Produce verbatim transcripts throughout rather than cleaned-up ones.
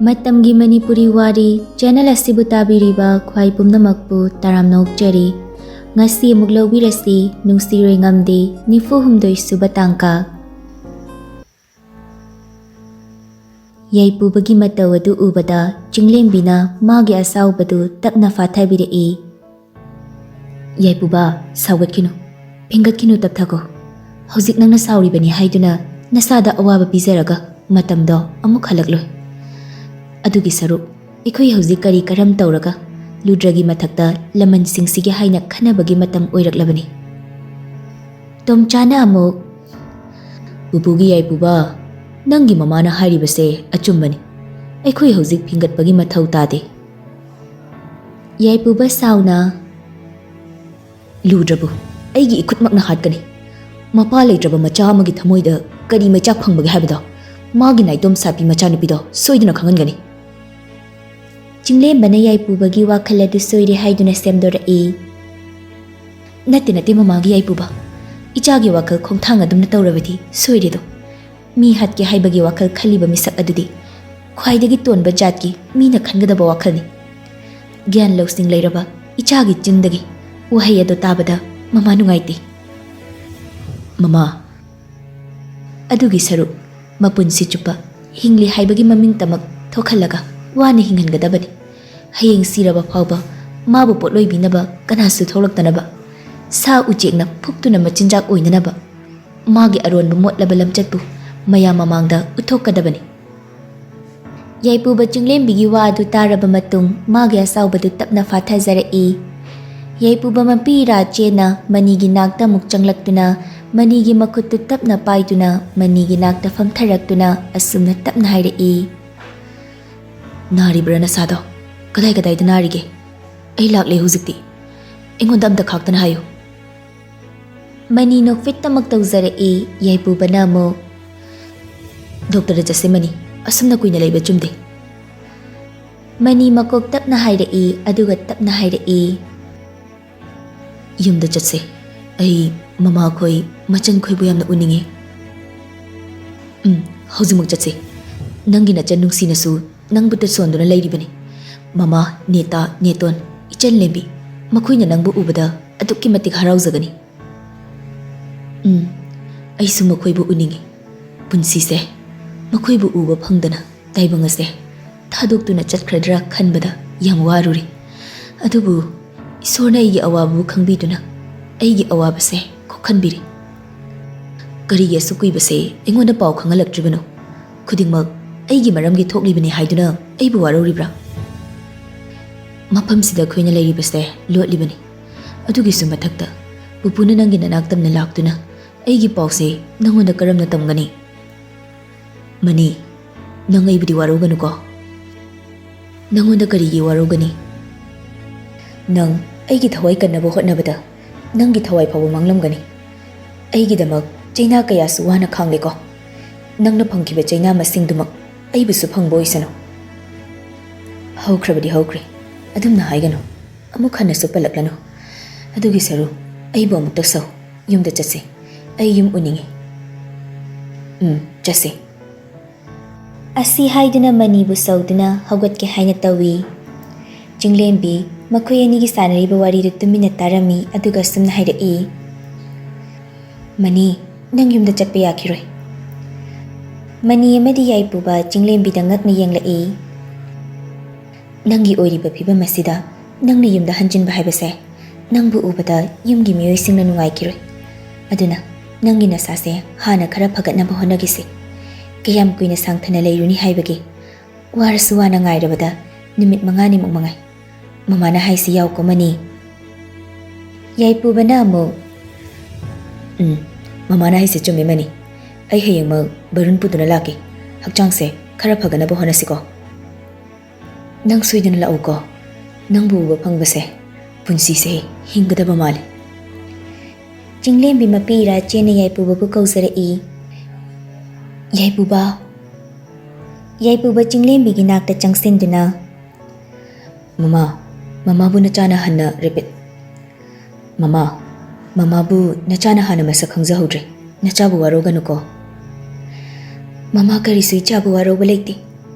ꯃꯇꯝꯒꯤ ꯃꯅꯤꯄꯨꯔꯤ ꯋꯥꯔꯤ ꯆꯦꯅꯦꯜ ꯑꯁꯤꯕꯨ ꯇꯥꯕꯤꯔꯤꯕ ꯈ꯭ꯋꯥꯏ ꯄꯨꯝꯅꯃꯛꯄꯨ ꯇꯔꯥꯝꯅ ꯑꯣꯛꯆꯔꯤ꯫ ꯉꯁꯤ ꯑꯃꯨꯛ ꯂꯧꯕꯤꯔꯁꯤ, ꯅꯨꯡꯁꯤꯔꯣꯏ ꯉꯝꯗꯦ, ꯅꯤꯐꯨ ꯍꯨꯝꯗꯣꯏ ꯁꯨꯕ ꯇꯥꯡꯀꯛ꯫ ꯌꯥꯏꯄꯨꯕꯒꯤ ꯃꯇꯧ ꯑꯗꯨ ꯎꯕꯗ ꯆꯤꯡꯂꯦꯝꯕꯤꯅ ꯃꯥꯒꯤ ꯑꯁꯥꯎꯕꯗꯨ ꯇꯞꯅ ꯐꯥꯊꯕꯤꯔꯛꯏ꯫ "ꯌꯥꯏꯄꯨꯕ, ꯁꯥꯎꯒꯠꯈꯤꯅꯨ, ꯐꯤꯡꯒꯠꯈꯤꯅꯨ, ꯇꯞꯊꯈꯣ꯫ ꯍꯧꯖꯤꯛ ꯅꯪꯅ ꯁꯥꯎꯔꯤꯕꯅꯤ ꯍꯥꯏꯗꯨꯅ ꯅꯁꯥꯗ ꯑꯋꯥꯕ ꯄꯤꯖꯔꯒ ꯃꯇꯝꯗꯣ ꯑꯃꯨꯛ ꯍꯜꯂꯛꯂꯣꯏ꯫ ꯑꯗꯨꯒꯤ ꯁꯔꯨꯛ ꯑꯩꯈꯣꯏ ꯍꯧꯖꯤꯛ ꯀꯔꯤ ꯀꯔꯝ ꯇꯧꯔꯒ ꯂꯨꯗ꯭ꯔꯒꯤ ꯃꯊꯛꯇ ꯂꯃꯟꯁꯤꯡꯁꯤꯒꯦ ꯍꯥꯏꯅ ꯈꯟꯅꯕꯒꯤ ꯃꯇꯝ ꯑꯣꯏꯔꯛꯂꯕꯅꯤ꯫" ꯇꯣꯝꯆꯥꯅ ꯑꯃꯨꯛ, "ꯄꯨꯄꯨꯒꯤ ꯌꯥꯏꯄꯨꯕ, ꯅꯪꯒꯤ ꯃꯃꯥꯅ ꯍꯥꯏꯔꯤꯕꯁꯦ ꯑꯆꯨꯝꯕꯅꯤ꯫ ꯑꯩꯈꯣꯏ ꯍꯧꯖꯤꯛ ꯐꯤꯡꯒꯠꯄꯒꯤ ꯃꯊꯧ ꯇꯥꯗꯦ꯫" ꯌꯥꯏꯄꯨꯕ ꯁꯥꯎꯅ, "ꯂꯨꯗ꯭ꯔꯕꯨ ꯑꯩꯒꯤ ꯏꯈꯨꯠꯃꯛꯅ ꯍꯥꯠꯀꯅꯤ꯫ ꯃꯄꯥ ꯂꯩꯇ꯭ꯔꯕ ꯃꯆꯥ ꯑꯃꯒꯤ ꯊꯃꯣꯏꯗ ꯀꯔꯤ ꯃꯩꯆꯥꯛ ꯐꯪꯕꯒꯦ ꯍꯥꯏꯕꯗꯣ ꯃꯥꯒꯤ ꯅꯥꯏꯇꯣꯝ ꯁꯥꯄꯤ ꯃꯆꯥꯅꯨꯄꯤꯗꯣ ꯁꯣꯏꯗꯅ ꯈꯪꯍꯟꯒꯅꯤ꯫" ꯆꯤꯡꯂꯦꯝꯕꯅ ꯌꯥꯏꯄꯨꯕꯒꯤ ꯋꯥꯈꯜ ꯑꯗꯨ ꯁꯣꯏꯔꯦ ꯍꯥꯏꯗꯨꯅ ꯁꯦꯝꯗꯣꯔꯛꯏ꯫ "ꯅꯠꯇꯦ, ꯅꯠꯇꯦ, ꯃꯃꯥꯒꯤ ꯌꯥꯏꯄꯨꯕ꯫ ꯏꯆꯥꯒꯤ ꯋꯥꯈꯜ ꯈꯣꯡꯊꯥꯡ ꯑꯗꯨꯝꯅ ꯇꯧꯔꯕꯗꯤ ꯁꯣꯏꯔꯦꯗꯣ꯫ ꯃꯤ ꯍꯥꯠꯀꯦ ꯍꯥꯏꯕꯒꯤ ꯋꯥꯈꯜ ꯈꯜꯂꯤꯕ ꯃꯤꯁꯛ ꯑꯗꯨꯗꯤ ꯈ꯭ꯋꯥꯏꯗꯒꯤ ꯇꯣꯟꯕ ꯖꯥꯠꯀꯤ ꯃꯤꯅ ꯈꯟꯒꯗꯕ ꯋꯥꯈꯜꯅꯤ꯫ ꯒ꯭ꯌꯥꯟ ꯂꯧꯁꯤꯡ ꯂꯩꯔꯕ ꯏꯆꯥꯒꯤ ꯆꯤꯟꯗꯒꯤ ꯋꯥꯍꯩ ꯑꯗꯨ ꯇꯥꯕꯗ ꯃꯃꯥ ꯅꯨꯡꯉꯥꯏꯇꯦ꯫" "ꯃꯃꯥ꯫" ꯑꯗꯨꯒꯤ ꯁꯔꯨꯛ ꯃꯄꯨꯟꯁꯤ ꯆꯨꯞꯄ ꯍꯤꯡꯂꯤ ꯍꯥꯏꯕꯒꯤ ꯃꯃꯤꯡꯇꯃꯛ ꯊꯣꯛꯍꯜꯂꯒ ꯋꯥꯅ ꯍꯤꯡꯍꯟꯒꯗꯕꯅꯤ꯫ ꯍꯌꯦꯡ ꯁꯤꯔꯕ ꯐꯥꯎꯕ ꯃꯥꯕꯨ ꯄꯣꯠꯂꯣꯏꯕꯤꯅꯕ ꯀꯅꯥꯁꯨ ꯊꯣꯛꯂꯛꯇꯅꯕ, ꯁꯥ ꯎꯆꯦꯛꯅ ꯐꯨꯛꯇꯨꯅ ꯃꯆꯤꯟꯖꯥꯛ ꯑꯣꯏꯅꯅꯕ, ꯃꯥꯒꯤ ꯑꯔꯣꯟꯕ ꯃꯣꯠꯂꯕ ꯂꯝꯆꯠꯄꯨ ꯃꯌꯥꯝ ꯃꯃꯥꯡꯗ ꯎꯠꯊꯣꯛꯀꯗꯕꯅꯤ꯫ ꯌꯥꯏꯄꯨꯕ ꯆꯤꯡꯂꯦꯝꯕꯤꯒꯤ ꯋꯥ ꯑꯗꯨ ꯇꯥꯔꯕ ꯃꯇꯨꯡ ꯃꯥꯒꯤ ꯑꯁꯥꯎꯕꯗꯨ ꯇꯞꯅ ꯐꯥꯊꯖꯔꯛꯏ꯫ ꯌꯥꯏꯄꯨꯕ ꯃꯄꯤ ꯏꯔꯥ ꯆꯦꯅ ꯃꯅꯤꯒꯤ ꯅꯥꯛꯇ ꯑꯃꯨꯛ ꯆꯪꯂꯛꯇꯨꯅ ꯃꯅꯤꯒꯤ ꯃꯈꯨꯠꯇꯨ ꯇꯞꯅ ꯄꯥꯏꯗꯨꯅ ꯃꯅꯤꯒꯤ ꯅꯥꯛꯇ ꯐꯝꯊꯔꯛꯇꯨꯅ ꯑꯁꯨꯝꯅ ꯇꯞꯅ ꯍꯥꯏꯔꯛꯏ꯫ "ꯅꯥꯔꯤꯕ꯭ꯔꯥ ꯅꯁꯥꯗꯣ? ꯀꯗꯥꯏ ꯀꯗꯥꯏꯗ ꯅꯥꯔꯤꯒꯦ? ꯑꯩ ꯂꯥꯛꯂꯦ ꯍꯧꯖꯤꯛꯇꯤ꯫ ꯑꯩꯉꯣꯟꯗ ꯑꯝꯇ ꯈꯥꯛꯇꯅ ꯍꯥꯏꯌꯨ꯫" ꯃꯅꯤ ꯅꯣꯛꯐꯦꯠꯇꯃꯛ ꯇꯧꯖꯔꯛꯏ꯫ ꯌꯥꯏꯄꯨꯕꯅ ꯑꯃꯨꯛ, "ꯗꯣꯛꯇꯔꯗ ꯆꯠꯁꯦ ꯃꯅꯤ, ꯑꯁꯨꯝꯅ ꯀꯨꯏꯅ ꯂꯩꯕ ꯆꯨꯝꯗꯦ꯫" ꯃꯅꯤ ꯃꯀꯣꯛ ꯇꯞꯅ ꯍꯥꯏꯔꯛꯏ, ꯑꯗꯨꯒ ꯇꯞꯅ ꯍꯥꯏꯔꯛꯏ꯫ "ꯌꯨꯝꯗ ꯆꯠꯁꯦ꯫ ꯑꯩ ꯃꯃꯥꯈꯣꯏ, ꯃꯆꯟꯈꯣꯏꯕꯨ ꯌꯥꯝꯅ ꯎꯅꯤꯡꯉꯤ꯫" "ꯎꯝ, ꯍꯧꯖꯤꯛꯃꯛ ꯆꯠꯁꯦ꯫ ꯅꯪꯒꯤ ꯅꯆꯟ ꯅꯨꯡꯁꯤꯅꯁꯨ ꯅꯪꯕꯨ ꯇꯁꯣꯟꯗꯨꯅ ꯂꯩꯔꯤꯕꯅꯤ꯫ ꯃꯃꯥ, ꯅꯦꯇꯥ, ꯅꯦꯇꯣꯟ, ꯏꯆꯟ ꯂꯦꯝꯕꯤ, ꯃꯈꯣꯏꯅ ꯅꯪꯕꯨ ꯎꯕꯗ ꯑꯗꯨꯛꯀꯤ ꯃꯇꯤꯛ ꯍꯔꯥꯎꯖꯒꯅꯤ꯫ ꯎꯝ, ꯑꯩꯁꯨ ꯃꯈꯣꯏꯕꯨ ꯎꯅꯤꯡꯏ꯫ ꯄꯨꯟꯁꯤꯁꯦ ꯃꯈꯣꯏꯕꯨ ꯎꯕ ꯐꯪꯗꯅ ꯇꯥꯏꯕꯪ ꯑꯁꯦ ꯊꯥꯗꯣꯛꯇꯨꯅ ꯆꯠꯈ꯭ꯔꯗ꯭ꯔꯥ ꯈꯟꯕꯗ ꯌꯥꯝ ꯋꯥꯔꯨꯔꯦ꯫ ꯑꯗꯨꯕꯨ ꯏꯁꯣꯔꯅ ꯑꯩꯒꯤ ꯑꯋꯥꯕꯕꯨ ꯈꯪꯕꯤꯗꯨꯅ ꯑꯩꯒꯤ ꯑꯋꯥꯕꯁꯦ ꯀꯣꯛꯍꯟꯕꯤꯔꯦ꯫ ꯀꯔꯤꯒꯤ ꯑꯁꯨꯛ ꯀꯨꯏꯕꯁꯦ ꯑꯩꯉꯣꯟꯗ ꯄꯥꯎ ꯈꯪꯍꯜꯂꯛꯇ꯭ꯔꯤꯕꯅꯣ? ꯈꯨꯗꯤꯡꯃꯛ ꯑꯩꯒꯤ ꯃꯔꯝꯒꯤ ꯊꯣꯛꯂꯤꯕꯅꯤ ꯍꯥꯏꯗꯨꯅ ꯑꯩꯕꯨ ꯋꯥꯔꯧꯔꯤꯕ꯭ꯔꯥ? ꯃꯐꯝꯁꯤꯗ ꯑꯩꯈꯣꯏꯅ ꯂꯩꯔꯤꯕꯁꯦ ꯂꯣꯠꯂꯤꯕꯅꯤ꯫ ꯑꯗꯨꯒꯤꯁꯨ ꯃꯊꯛꯇ ꯄꯨꯄꯨꯅ ꯅꯪꯒꯤ ꯅꯅꯥꯛ ꯇꯝꯅ ꯂꯥꯛꯇꯨꯅ ꯑꯩꯒꯤ ꯄꯥꯎꯁꯦ ꯅꯪꯉꯣꯟꯗ ꯀꯔꯝꯅ ꯇꯝꯒꯅꯤ? ꯃꯅꯤ, ꯅꯪ ꯑꯩꯕꯨꯗꯤ ꯋꯥꯔꯧꯒꯅꯨꯀꯣ꯫ ꯅꯪꯉꯣꯟꯗ ꯀꯔꯤꯒꯤ ꯋꯥꯔꯧꯒꯅꯤ? ꯅꯪ ꯑꯩꯒꯤ ꯊꯋꯥꯏ ꯀꯟꯅꯕ ꯍꯣꯠꯅꯕꯗ ꯅꯪꯒꯤ ꯊꯋꯥꯏ ꯐꯥꯎꯕ ꯃꯥꯡꯂꯝꯒꯅꯤ꯫ ꯑꯩꯒꯤꯗꯃꯛ ꯆꯩꯅꯥ ꯀꯌꯥꯁꯨ ꯋꯥꯅ ꯈꯥꯡꯂꯦꯀꯣ꯫ ꯅꯪꯅ ꯐꯪꯈꯤꯕ ꯆꯩꯅꯥ ꯃꯁꯤꯡꯗꯨꯃꯛ ꯑꯩꯕꯨꯁꯨ ꯐꯪꯕ ꯑꯣꯏꯁꯅꯨ꯫ ꯍꯧꯈ꯭ꯔꯕꯗꯤ ꯍꯧꯈ꯭ꯔꯦ, ꯑꯗꯨꯝꯅ ꯍꯥꯏꯒꯅꯨ꯫ ꯑꯃꯨꯛ ꯍꯟꯅꯁꯨ ꯄꯜꯂꯛꯂꯅꯨ꯫ ꯑꯗꯨꯒꯤ ꯁꯔꯨ ꯑꯩꯕꯨ ꯑꯃꯨꯛꯇ ꯁꯧ꯫ ꯌꯨꯝꯗ ꯆꯠꯁꯤ꯫ ꯑꯩ ꯌꯨꯝ ꯎꯅꯤꯡꯉꯤ꯫ ꯎꯝ, ꯆꯠꯁꯤ꯫ ꯑꯁꯤ ꯍꯥꯏꯗꯨꯅ ꯃꯅꯤꯕꯨ ꯁꯧꯗꯨꯅ ꯍꯧꯒꯠꯀꯦ ꯍꯥꯏꯅ ꯇꯧꯏ꯫ ꯆꯤꯡꯂꯦꯝꯕꯤ ꯃꯈꯣꯏ ꯑꯅꯤꯒꯤ ꯁꯥꯟꯅꯔꯤꯕ ꯋꯥꯔꯤꯗꯨ ꯇꯨꯃꯤꯟꯅ ꯇꯥꯔꯝꯃꯤ, ꯑꯗꯨꯒ ꯑꯁꯨꯝꯅ ꯍꯥꯏꯔꯛꯏ, "ꯃꯅꯤ, ꯅꯪ ꯌꯨꯝꯗ ꯆꯠꯄ ꯌꯥꯈꯤꯔꯣꯏ꯫" ꯃꯅꯤ ꯑꯃꯗꯤ ꯌꯥꯏꯄꯨꯕ ꯆꯤꯡꯂꯦꯝꯕꯤꯗ ꯉꯛꯅ ꯌꯦꯡꯂꯛꯏ꯫ "ꯅꯪꯒꯤ ꯑꯣꯏꯔꯤꯕ ꯐꯤꯕꯝ ꯑꯁꯤꯗ ꯅꯪꯅ ꯌꯨꯝꯗ ꯍꯟꯖꯤꯟꯕ ꯍꯥꯏꯕꯁꯦ ꯅꯪꯕꯨ ꯎꯕꯗ ꯌꯨꯝꯒꯤ ꯃꯤꯑꯣꯏꯁꯤꯡꯅ ꯅꯨꯡꯉꯥꯏꯈꯤꯔꯣꯏ꯫ ꯑꯗꯨꯅ ꯅꯪꯒꯤ ꯅꯁꯥꯁꯦ ꯍꯥꯟꯅ ꯈꯔ ꯐꯒꯠꯅꯕ ꯍꯣꯠꯅꯈꯤꯁꯤ꯫ ꯀꯌꯥꯝ ꯀꯨꯏꯅ ꯁꯥꯡꯊꯅ ꯂꯩꯔꯨꯅꯤ ꯍꯥꯏꯕꯒꯦ? ꯋꯥꯔꯁꯨ ꯋꯥꯅ ꯉꯥꯏꯔꯕꯗ ꯅꯨꯃꯤꯠ ꯃꯉꯥꯅꯤꯃꯨꯛ ꯃꯉꯥꯏ꯫ ꯃꯃꯥꯅ ꯍꯥꯏꯁꯤ ꯌꯥꯎꯀꯣ, ꯃꯅꯤ꯫" ꯌꯥꯏꯄꯨꯕꯅ ꯑꯃꯨꯛ, "ꯎꯝ, ꯃꯃꯥꯅ ꯍꯥꯏꯁꯤ ꯆꯨꯝꯃꯤ, ꯃꯅꯤ꯫ ꯑꯩ ꯍꯌꯦꯡꯃꯛ ꯕꯔꯨꯟ ꯄꯨꯗꯨꯅ ꯂꯥꯛꯀꯦ꯫ ꯍꯛꯆꯥꯡꯁꯦ ꯈꯔ ꯐꯒꯠꯅꯕ ꯍꯣꯠꯅꯁꯤꯀꯣ꯫" "ꯅꯪ ꯁꯣꯏꯗꯅ ꯂꯥꯛꯎꯀꯣ꯫ ꯅꯪꯕꯨ ꯎꯕ ꯐꯪꯕꯁꯦ ꯄꯨꯟꯁꯤꯁꯦ ꯍꯤꯡꯒꯗꯕ ꯃꯥꯜꯂꯤ꯫" ꯆꯤꯡꯂꯦꯝꯕꯤ ꯃꯄꯤ ꯏꯔꯥ ꯆꯦꯟꯅ ꯌꯥꯏꯄꯨꯕꯕꯨ ꯀꯧꯖꯔꯛꯏ꯫ "ꯌꯥꯏꯄꯨꯕ!" ꯌꯥꯏꯄꯨꯕ ꯆꯤꯡꯂꯦꯝꯕꯤꯒꯤ ꯅꯥꯛꯇ ꯆꯪꯁꯤꯟꯗꯨꯅ, "ꯃꯃꯥ, ꯃꯃꯥꯕꯨ ꯅꯆꯥꯅ ꯍꯟꯅ ꯔꯦꯄꯦꯠ-, ꯃꯃꯥ, ꯃꯃꯥꯕꯨ ꯅꯆꯥꯅ ꯍꯥꯟꯅ ꯃꯁꯛ ꯈꯪꯖꯍꯧꯗ꯭ꯔꯦ꯫ ꯅꯆꯥꯕꯨ ꯋꯥꯔꯧꯒꯅꯨꯀꯣ꯫" "ꯃꯃꯥ, ꯀꯔꯤꯁꯨ ꯏꯆꯥꯕꯨ ꯋꯥꯔꯧꯕ ꯂꯩꯇꯦ꯫"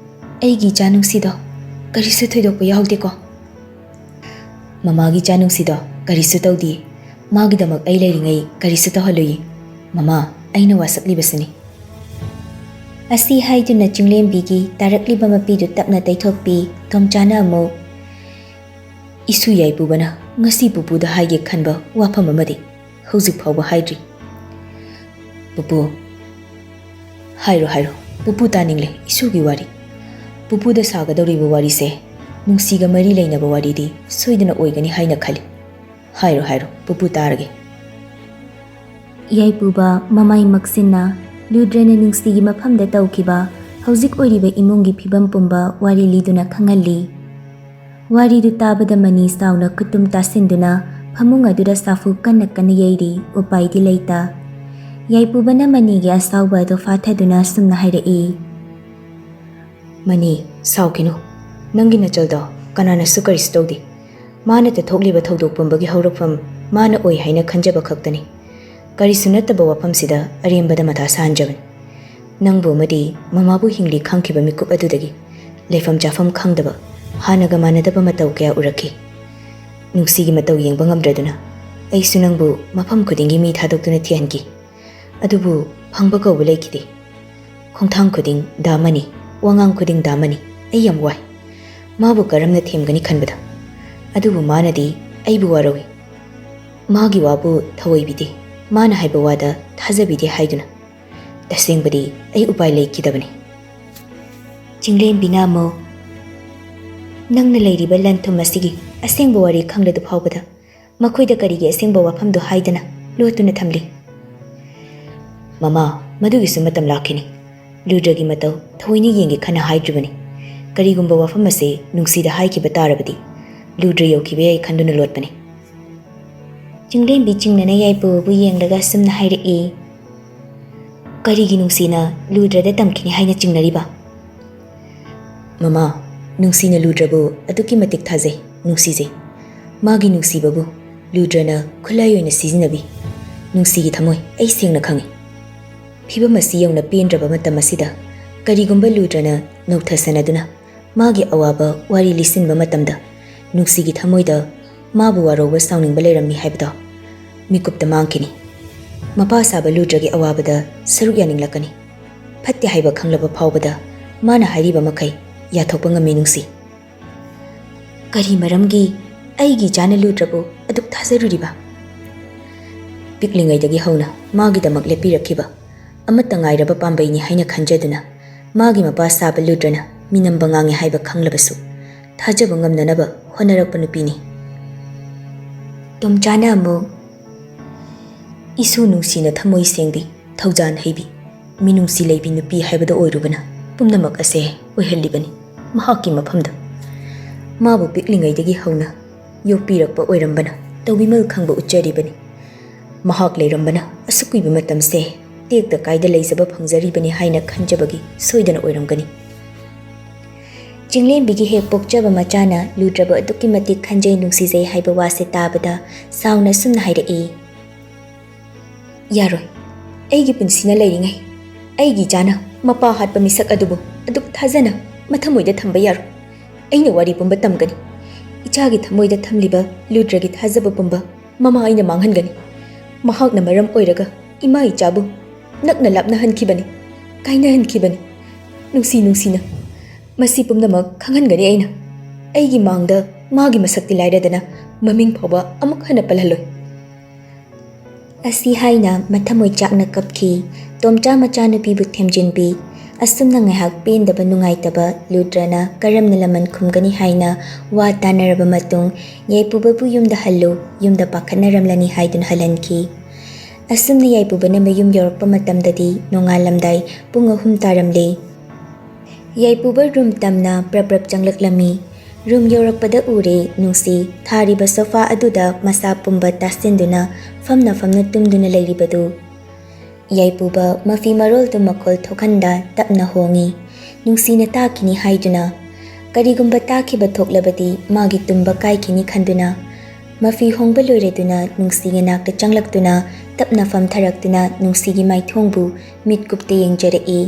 "ꯑꯩꯒꯤ ꯏꯆꯥ ꯅꯨꯡꯁꯤꯗꯣ ꯀꯔꯤꯁꯨ ꯊꯣꯏꯗꯣꯛꯄ ꯌꯥꯎꯗꯦꯀꯣ?" "ꯃꯃꯥꯒꯤ ꯏꯆꯥ ꯅꯨꯡꯁꯤꯗꯣ ꯀꯔꯤꯁꯨ ꯇꯧꯗꯦ꯫ ꯃꯥꯒꯤꯗꯃꯛ ꯑꯩ ꯂꯩꯔꯤꯉꯩ ꯀꯔꯤꯁꯨ ꯇꯧꯍꯜꯂꯨꯏ꯫ ꯃꯃꯥ, ꯑꯩꯅ ꯋꯥꯁꯛꯂꯤꯕꯁꯤꯅꯤ꯫" ꯑꯁꯤ ꯍꯥꯏꯗꯨꯅ ꯆꯤꯡꯂꯦꯝꯕꯤꯒꯤ ꯇꯥꯔꯛꯂꯤꯕ ꯃꯄꯤꯗꯨ ꯇꯞꯅ ꯇꯩꯊꯣꯛꯄꯤ꯫ ꯇꯣꯝꯆꯥꯅ ꯑꯃꯨꯛ, "ꯏꯁꯨ ꯌꯥꯏꯄꯨꯕꯅ ꯉꯁꯤ ꯄꯨꯄꯨꯗ ꯍꯥꯏꯒꯦ ꯈꯟꯕ ꯋꯥꯐꯝ ꯑꯃꯗꯤ ꯍꯧꯖꯤꯛ ꯐꯥꯎꯕ ꯍꯥꯏꯗ꯭ꯔꯤ꯫" "ꯄꯨꯄꯨ, ꯍꯥꯏꯔꯣ, ꯍꯥꯏꯔꯣ꯫ ꯄꯨꯄꯨ ꯇꯥꯅꯤꯡꯂꯦ ꯏꯁꯨꯒꯤ ꯋꯥꯔꯤ꯫ ꯄꯨꯄꯨꯗ ꯁꯥꯒꯗꯧꯔꯤꯕ ꯋꯥꯔꯤꯁꯦ ꯅꯨꯡꯁꯤꯒ ꯃꯔꯤ ꯂꯩꯅꯕ ꯋꯥꯔꯤꯗꯤ ꯁꯣꯏꯗꯅ ꯑꯣꯏꯒꯅꯤ ꯍꯥꯏꯅ ꯈꯜꯂꯤ꯫ ꯍꯥꯏꯔꯣ, ꯍꯥꯏꯔꯣ, ꯄꯨꯄꯨ ꯇꯥꯔꯒꯦ꯫" ꯌꯥꯏꯄꯨꯕ ꯃꯃꯥꯏ ꯃꯛꯁꯤꯟꯅ ꯂꯨꯗ꯭ꯔꯅ ꯅꯨꯡꯁꯤꯒꯤ ꯃꯐꯝꯗ ꯇꯧꯈꯤꯕ ꯍꯧꯖꯤꯛ ꯑꯣꯏꯔꯤꯕ ꯏꯃꯨꯡꯒꯤ ꯐꯤꯕꯝ ꯄꯨꯝꯕ ꯋꯥꯔꯤ ꯂꯤꯗꯨꯅ ꯈꯪꯍꯜꯂꯤ꯫ ꯋꯥꯔꯤꯗꯨ ꯇꯥꯕꯗ ꯃꯅꯤ ꯆꯥꯎꯅ ꯈꯨꯇꯨꯝ ꯇꯥꯁꯤꯟꯗꯨꯅ ꯐꯃꯨꯡ ꯑꯗꯨꯗ ꯁꯥꯐꯨ ꯀꯟꯅ ꯀꯟꯅ ꯌꯩꯔꯤ꯫ ꯎꯄꯥꯏꯗꯤ ꯂꯩꯇ꯫ ꯌꯥꯏꯄꯨꯕꯅ ꯃꯅꯤꯒꯤ ꯑꯁꯥꯎꯕ ꯑꯗꯨ ꯐꯥꯊꯗꯨꯅ ꯑꯁꯨꯝꯅ ꯍꯥꯏꯔꯛꯏ, "ꯃꯅꯤ, ꯁꯥꯎꯈꯤꯅꯨ꯫ ꯅꯪꯒꯤ ꯅꯆꯜꯗꯣ ꯀꯅꯥꯅꯁꯨ ꯀꯔꯤꯁꯨ ꯇꯧꯗꯦ꯫ ꯃꯥꯅ ꯇꯊꯣꯛꯂꯤꯕ ꯊꯧꯗꯣꯛ ꯄꯨꯝꯕꯒꯤ ꯍꯧꯔꯛꯐꯝ ꯃꯥꯅ ꯑꯣꯏ ꯍꯥꯏꯅ ꯈꯟꯖꯕ ꯈꯛꯇꯅꯤ꯫ ꯀꯔꯤꯁꯨ ꯅꯠꯇꯕ ꯋꯥꯐꯝꯁꯤꯗ ꯑꯔꯦꯝꯕꯗ ꯃꯊꯥ ꯁꯥꯍꯟꯖꯕꯅꯤ꯫ ꯅꯪꯕꯨ ꯑꯃꯗꯤ ꯃꯃꯥꯕꯨ ꯍꯤꯡꯂꯤ ꯈꯪꯈꯤꯕ ꯃꯤꯀꯨꯞ ꯑꯗꯨꯗꯒꯤ ꯂꯩꯐꯝ ꯆꯥꯐꯝ ꯈꯪꯗꯕ, ꯍꯥꯟꯅꯒ ꯃꯥꯟꯅꯗꯕ ꯃꯇꯧ ꯀꯌꯥ ꯎꯔꯛꯈꯤ꯫ ꯅꯨꯡꯁꯤꯒꯤ ꯃꯇꯧ ꯌꯦꯡꯕ ꯉꯝꯗ꯭ꯔꯗꯨꯅ ꯑꯩꯁꯨ ꯅꯪꯕꯨ ꯃꯐꯝ ꯈꯨꯗꯤꯡꯒꯤ ꯃꯤ ꯊꯥꯗꯣꯛꯇꯨꯅ ꯊꯤꯍꯟꯈꯤ꯫ ꯑꯗꯨꯕꯨ ꯐꯪꯕ ꯀꯧꯕ ꯂꯩꯈꯤꯗꯦ꯫ ꯈꯣꯡꯊꯥꯡ ꯈꯨꯗꯤꯡ ꯗꯥ ꯃꯅꯤ, ꯋꯥꯉꯥꯡ ꯈꯨꯗꯤꯡ ꯗꯥ ꯃꯅꯤ꯫ ꯑꯩ ꯌꯥꯝ ꯋꯥꯏ꯫ ꯃꯥꯕꯨ ꯀꯔꯝꯅ ꯊꯦꯝꯒꯅꯤ ꯈꯟꯕꯗ꯫ ꯑꯗꯨꯕꯨ ꯃꯥꯅꯗꯤ ꯑꯩꯕꯨ ꯋꯥꯔꯧꯏ꯫ ꯃꯥꯒꯤ ꯋꯥꯕꯨ ꯊꯑꯣꯏꯕꯤꯗꯦ꯫ ꯃꯥꯅ ꯍꯥꯏꯕ ꯋꯥꯗ ꯊꯥꯖꯕꯤꯗꯦ ꯍꯥꯏꯗꯨꯅ꯫ ꯇꯁꯦꯡꯕꯗꯤ ꯑꯩ ꯎꯄꯥꯏ ꯂꯩꯈꯤꯗꯕꯅꯤ꯫" ꯆꯤꯡꯂꯦꯝꯕꯤꯅ ꯑꯃꯨꯛ, "ꯅꯪꯅ ꯂꯩꯔꯤꯕ ꯂꯟ ꯊꯨꯝ ꯑꯁꯤꯒꯤ ꯑꯁꯦꯡꯕ ꯋꯥꯔꯤ ꯈꯪꯂꯗꯨ ꯐꯥꯎꯕꯗ ꯃꯈꯣꯏꯗ ꯀꯔꯤꯒꯤ ꯑꯁꯦꯡꯕ ꯋꯥꯐꯝꯗꯨ ꯍꯥꯏꯗꯅ ꯂꯣꯠꯇꯨꯅ ꯊꯝꯂꯤ?" "ꯃꯃꯥ, ꯃꯗꯨꯒꯤꯁꯨ ꯃꯇꯝ ꯂꯥꯛꯈꯤꯅꯤ꯫ ꯂꯨꯗ꯭ꯔꯒꯤ ꯃꯇꯧ ꯊꯑꯣꯏꯅ ꯌꯦꯡꯒꯦ ꯈꯟꯅ ꯍꯥꯏꯗ꯭ꯔꯤꯕꯅꯤ꯫ ꯀꯔꯤꯒꯨꯝꯕ ꯋꯥꯐꯝ ꯑꯁꯤ ꯅꯨꯡꯁꯤꯗ ꯍꯥꯏꯈꯤꯕ ꯇꯥꯔꯕꯗꯤ ꯂꯨꯗ꯭ꯔ ꯌꯧꯈꯤꯕ ꯌꯥꯏ ꯈꯟꯗꯨꯅ ꯂꯣꯠꯄꯅꯤ꯫" ꯆꯤꯡꯂꯦꯝꯕꯤ ꯆꯤꯡꯅꯅ ꯌꯥꯏꯄꯨꯕꯕꯨ ꯌꯦꯡꯂꯒ ꯑꯁꯨꯝꯅ ꯍꯥꯏꯔꯛꯏ, "ꯀꯔꯤꯒꯤ ꯅꯨꯡꯁꯤꯅ ꯂꯨꯗ꯭ꯔꯗ ꯇꯝꯈꯤꯅꯤ ꯍꯥꯏꯅ ꯆꯤꯡꯅꯔꯤꯕ?" "ꯃꯃꯥ, ꯅꯨꯡꯁꯤꯅ ꯂꯨꯗ꯭ꯔꯕꯨ ꯑꯗꯨꯛꯀꯤ ꯃꯇꯤꯛ ꯊꯥꯖꯩ, ꯅꯨꯡꯁꯤꯖꯩ꯫ ꯃꯥꯒꯤ ꯅꯨꯡꯁꯤꯕꯕꯨ ꯂꯨꯗ꯭ꯔꯅ ꯈꯨꯠꯂꯥꯏ ꯑꯣꯏꯅ ꯁꯤꯖꯤꯟꯅꯕꯤ꯫ ꯅꯨꯡꯁꯤꯒꯤ ꯊꯃꯣꯏ ꯑꯩ ꯁꯦꯡꯅ ꯈꯪꯏ꯫ ꯐꯤꯕꯝ ꯑꯁꯤ ꯌꯧꯅ ꯄꯦꯟꯗ꯭ꯔꯕ ꯃꯇꯝ ꯑꯁꯤꯗ ꯀꯔꯤꯒꯨꯝꯕ ꯂꯨꯗ꯭ꯔꯅ ꯅꯧꯊꯁꯅꯗꯨꯅ ꯃꯥꯒꯤ ꯑꯋꯥꯕ ꯋꯥꯔꯤ ꯂꯤꯁꯤꯟꯕ ꯃꯇꯝꯗ ꯅꯨꯡꯁꯤꯒꯤ ꯊꯃꯣꯏꯗ ꯃꯥꯕꯨ ꯋꯥꯔꯧꯕ ꯁꯥꯎꯅꯤꯡꯕ ꯂꯩꯔꯝꯃꯤ ꯍꯥꯏꯕꯗꯣ ꯃꯤꯀꯨꯞꯇ ꯃꯥꯡꯈꯤꯅꯤ꯫ ꯃꯄꯥ ꯁꯥꯕ ꯂꯨꯗ꯭ꯔꯒꯤ ꯑꯋꯥꯕꯗ ꯁꯔꯨꯛ ꯌꯥꯅꯤꯡꯂꯛꯀꯅꯤ꯫ ꯐꯠꯇꯦ ꯍꯥꯏꯕ ꯈꯪꯂꯕ ꯐꯥꯎꯕꯗ ꯃꯥꯅ ꯍꯥꯏꯔꯤꯕ ꯃꯈꯩ ꯌꯥꯊꯣꯛꯄ ꯉꯝꯃꯤ ꯅꯨꯡꯁꯤ꯫ ꯀꯔꯤ ꯃꯔꯝꯒꯤ ꯑꯩꯒꯤ ꯏꯆꯥꯅ ꯂꯨꯗ꯭ꯔꯕꯨ ꯑꯗꯨꯛ ꯊꯥꯖꯔꯨꯔꯤꯕ? ꯄꯤꯛꯂꯤꯉꯩꯗꯒꯤ ꯍꯧꯅ ꯃꯥꯒꯤꯗꯃꯛ ꯂꯦꯞꯄꯤꯔꯛꯈꯤꯕ ꯑꯃꯠꯇ ꯉꯥꯏꯔꯕ ꯄꯥꯝꯕꯩꯅꯤ ꯍꯥꯏꯅ ꯈꯟꯖꯗꯨꯅ ꯃꯥꯒꯤ ꯃꯄꯥ ꯁꯥꯕ ꯂꯨꯗ꯭ꯔꯅ ꯃꯤꯅꯝꯕ ꯉꯥꯡꯉꯦ ꯍꯥꯏꯕ ꯈꯪꯂꯕꯁꯨ ꯊꯥꯖꯕ ꯉꯝꯅꯅꯕ ꯍꯣꯠꯅꯔꯛꯄ ꯅꯨꯄꯤꯅꯤ꯫ ꯇꯣꯝꯆꯥꯅ ꯑꯃꯨꯛ, "ꯏꯁꯨ ꯅꯨꯡꯁꯤꯅ ꯊꯃꯣꯏ ꯁꯦꯡꯕꯤ, ꯊꯧꯖꯥꯟ ꯍꯩꯕꯤ, ꯃꯤꯅꯨꯡꯁꯤ ꯂꯩꯕꯤ ꯅꯨꯄꯤ ꯍꯥꯏꯕꯗꯣ ꯑꯣꯏꯔꯨꯕꯅ ꯄꯨꯝꯅꯃꯛ ꯑꯁꯦ ꯑꯣꯏꯍꯜꯂꯤꯕꯅꯤ ꯃꯍꯥꯛꯀꯤ ꯃꯐꯝꯗ꯫ ꯃꯥꯕꯨ ꯄꯤꯛꯂꯤꯉꯩꯗꯒꯤ ꯍꯧꯅ ꯌꯣꯛꯄꯤꯔꯛꯄ ꯑꯣꯏꯔꯝꯕꯅ ꯇꯧꯕꯤꯃꯜ ꯈꯪꯕ ꯎꯠꯆꯔꯤꯕꯅꯤ꯫ ꯃꯍꯥꯛ ꯂꯩꯔꯝꯕꯅ ꯑꯁꯨꯛ ꯀꯨꯏꯕ ꯃꯇꯝꯁꯦ ꯇꯦꯛꯇ ꯀꯥꯏꯗ ꯂꯩꯖꯕ ꯐꯪꯖꯔꯤꯕꯅꯤ ꯍꯥꯏꯅ ꯈꯟꯖꯕꯒꯤ ꯁꯣꯏꯗꯅ ꯑꯣꯏꯔꯝꯒꯅꯤ꯫ ꯆꯤꯡꯂꯦꯝꯕꯤꯒꯤ ꯍꯦꯛ ꯄꯣꯛꯆꯕ ꯃꯆꯥꯅ ꯂꯨꯗ꯭ꯔꯕ ꯑꯗꯨꯛꯀꯤ ꯃꯇꯤꯛ ꯈꯟꯖꯩ ꯅꯨꯡꯁꯤꯖꯩ ꯍꯥꯏꯕ ꯋꯥꯁꯦ ꯇꯥꯕꯗ ꯁꯥꯎꯅ ꯑꯁꯨꯝꯅ ꯍꯥꯏꯔꯛꯏ, "ꯌꯥꯔꯣꯏ꯫ ꯑꯩꯒꯤ ꯄꯨꯟꯁꯤꯅ ꯂꯩꯔꯤꯉꯩ ꯑꯩꯒꯤ ꯏꯆꯥꯅ ꯃꯄꯥ ꯍꯥꯠꯄ ꯃꯤꯁꯛ ꯑꯗꯨꯕꯨ ꯑꯗꯨꯛ ꯊꯥꯖꯅ ꯃꯊꯃꯣꯏꯗ ꯊꯝꯕ ꯌꯥꯔꯣꯏ꯫ ꯑꯩꯅ ꯋꯥꯔꯤ ꯄꯨꯝꯕ ꯇꯝꯒꯅꯤ꯫ ꯏꯆꯥꯒꯤ ꯊꯃꯣꯏꯗ ꯊꯝꯂꯤꯕ ꯂꯨꯗ꯭ꯔꯒꯤ ꯊꯥꯖꯕ ꯄꯨꯝꯕ ꯃꯃꯥ ꯑꯩꯅ ꯃꯥꯡꯍꯟꯒꯅꯤ꯫ ꯃꯍꯥꯛꯅ ꯃꯔꯝ ꯑꯣꯏꯔꯒ ꯏꯃꯥ ꯏꯆꯥꯕꯨ ꯅꯛꯅ ꯂꯥꯞꯅꯍꯟꯈꯤꯕꯅꯤ, ꯀꯥꯏꯅꯍꯟꯈꯤꯕꯅꯤ꯫ ꯅꯨꯡꯁꯤ ꯅꯨꯡꯁꯤꯅ ꯃꯁꯤ ꯄꯨꯝꯅꯃꯛ ꯈꯪꯍꯟꯒꯅꯤ ꯑꯩꯅ꯫ ꯑꯩꯒꯤ ꯃꯥꯡꯗ ꯃꯥꯒꯤ ꯃꯁꯛꯇꯤ ꯂꯥꯏꯔꯗꯅ ꯃꯃꯤꯡ ꯐꯥꯎꯕ ꯑꯃꯨꯛ ꯍꯟꯅ ꯄꯜꯍꯜꯂꯣꯏ"꯫ ꯑꯁꯤ ꯍꯥꯏꯅ ꯃꯊꯃꯣꯏ ꯆꯥꯛꯅ ꯀꯞꯈꯤ꯫ ꯇꯣꯝꯆꯥ ꯃꯆꯥꯅꯨꯄꯤꯕꯨ ꯊꯦꯝꯖꯤꯟꯕꯤ꯫ ꯑꯁꯨꯝꯅ ꯉꯥꯏꯍꯥꯛ ꯄꯦꯟꯗꯕ ꯅꯨꯡꯉꯥꯏꯇꯕ ꯂꯨꯗ꯭ꯔꯅ ꯀꯔꯝꯅ ꯂꯃꯟ ꯈꯨꯝꯒꯅꯤ ꯍꯥꯏꯅ ꯋꯥ ꯇꯥꯅꯔꯕ ꯃꯇꯨꯡ ꯌꯥꯏꯄꯨꯕꯕꯨ ꯌꯨꯝꯗ ꯍꯜꯂꯨ, ꯌꯨꯝꯗ ꯄꯥꯈꯠꯅꯔꯝꯂꯅꯤ ꯍꯥꯏꯗꯨꯅ ꯍꯜꯍꯟꯈꯤ꯫ ꯑꯁꯨꯝꯅ ꯌꯥꯏꯄꯨꯕꯅ ꯃꯌꯨꯝ ꯌꯧꯔꯛꯄ ꯃꯇꯝꯗꯗꯤ ꯅꯣꯡꯉꯥꯜꯂꯝꯗꯥꯏ ꯄꯨꯡ ꯑꯍꯨꯝ ꯇꯥꯔꯝꯂꯦ꯫ ꯌꯥꯏꯄꯨꯕ ꯔꯨꯝ ꯇꯝꯅ ꯄ꯭ꯔꯞ ꯄ꯭ꯔꯞ ꯆꯪꯂꯛꯂꯝꯃꯤ꯫ ꯔꯨꯝ ꯌꯧꯔꯛꯄꯗ ꯎꯔꯦ ꯅꯨꯡꯁꯤ ꯊꯥꯔꯤꯕ ꯁꯣꯐꯥ ꯑꯗꯨꯗ ꯃꯁꯥ ꯄꯨꯝꯕ ꯇꯥꯁꯤꯟꯗꯨꯅ ꯐꯝꯅ ꯐꯝꯅ ꯇꯨꯝꯗꯨꯅ ꯂꯩꯔꯤꯕꯗꯨ꯫ ꯌꯥꯏꯄꯨꯕ ꯃꯐꯤ ꯃꯔꯣꯜꯗꯨ ꯃꯈꯣꯜ ꯊꯣꯛꯍꯟꯗ ꯇꯞꯅ ꯍꯣꯡꯉꯤ꯫ ꯅꯨꯡꯁꯤꯅ ꯇꯥꯈꯤꯅꯤ ꯍꯥꯏꯗꯨꯅ, ꯀꯔꯤꯒꯨꯝꯕ ꯇꯥꯈꯤꯕ ꯊꯣꯛꯂꯕꯗꯤ ꯃꯥꯒꯤ ꯇꯨꯝꯕ ꯀꯥꯏꯈꯤꯅꯤ ꯈꯟꯗꯨꯅ, ꯃꯐꯤ ꯍꯣꯡꯕ ꯂꯣꯏꯔꯗꯨꯅ ꯅꯨꯡꯁꯤꯒꯤ ꯅꯥꯛꯇ ꯆꯪꯂꯛꯇꯨꯅ ꯇꯞꯅ ꯐꯝꯊꯔꯛꯇꯨꯅ ꯅꯨꯡꯁꯤꯒꯤ ꯃꯥꯏꯊꯣꯡꯕꯨ ꯃꯤꯠꯀꯨꯞꯇ ꯌꯦꯡꯖꯔꯛꯏ꯫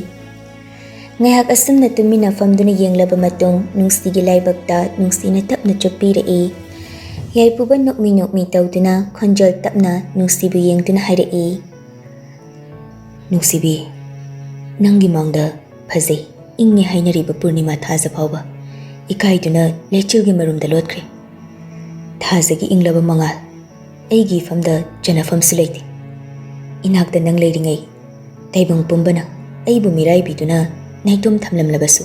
ꯉꯥꯏꯍꯥꯛ ꯑꯁꯨꯝꯅ ꯇꯨꯃꯤꯟꯅ ꯐꯝꯗꯨꯅ ꯌꯦꯡꯂꯕ ꯃꯇꯨꯡ, ꯅꯨꯡꯁꯤꯒꯤ ꯂꯥꯏꯕꯛꯇ ꯅꯨꯡꯁꯤꯅ ꯇꯞꯅ ꯆꯨꯞꯄꯤꯔꯛꯏ꯫ ꯌꯥꯏꯄꯨꯕ ꯅꯣꯛꯃꯤ ꯅꯣꯛꯃꯤ ꯇꯧꯗꯨꯅ, ꯈꯣꯟꯖꯦꯜ ꯇꯞꯅ ꯅꯨꯡꯁꯤꯕꯨ ꯌꯦꯡꯗꯨꯅ ꯍꯥꯏꯔꯛꯏ, "ꯅꯨꯡꯁꯤꯕꯤ, ꯅꯪꯒꯤ ꯃꯥꯡꯗ ꯐꯖꯩ, ꯏꯪꯉꯦ ꯍꯥꯏꯅꯔꯤꯕ ꯄꯨꯔꯅꯤꯃꯥ ꯊꯥꯖ ꯐꯥꯎꯕ ꯏꯀꯥꯏꯗꯨꯅ ꯂꯩꯆꯤꯜꯒꯤ ꯃꯔꯨꯝꯗ ꯂꯣꯠꯈ꯭ꯔꯦ꯫ ꯊꯥꯖꯒꯤ ꯏꯪꯂꯕ ꯃꯉꯥꯜ ꯑꯩꯒꯤ ꯏꯐꯝꯗ ꯆꯟꯅꯐꯝꯁꯨ ꯂꯩꯇꯦ꯫ ꯏꯅꯥꯛꯇ ꯅꯪ ꯂꯩꯔꯤꯉꯩ ꯇꯥꯏꯕꯪ ꯄꯨꯝꯕꯅ ꯑꯩꯕꯨ ꯃꯤꯔꯥꯏꯕꯤꯗꯨꯅ ꯅꯥꯏꯇꯣꯝ ꯊꯝꯂꯝꯂꯕꯁꯨ,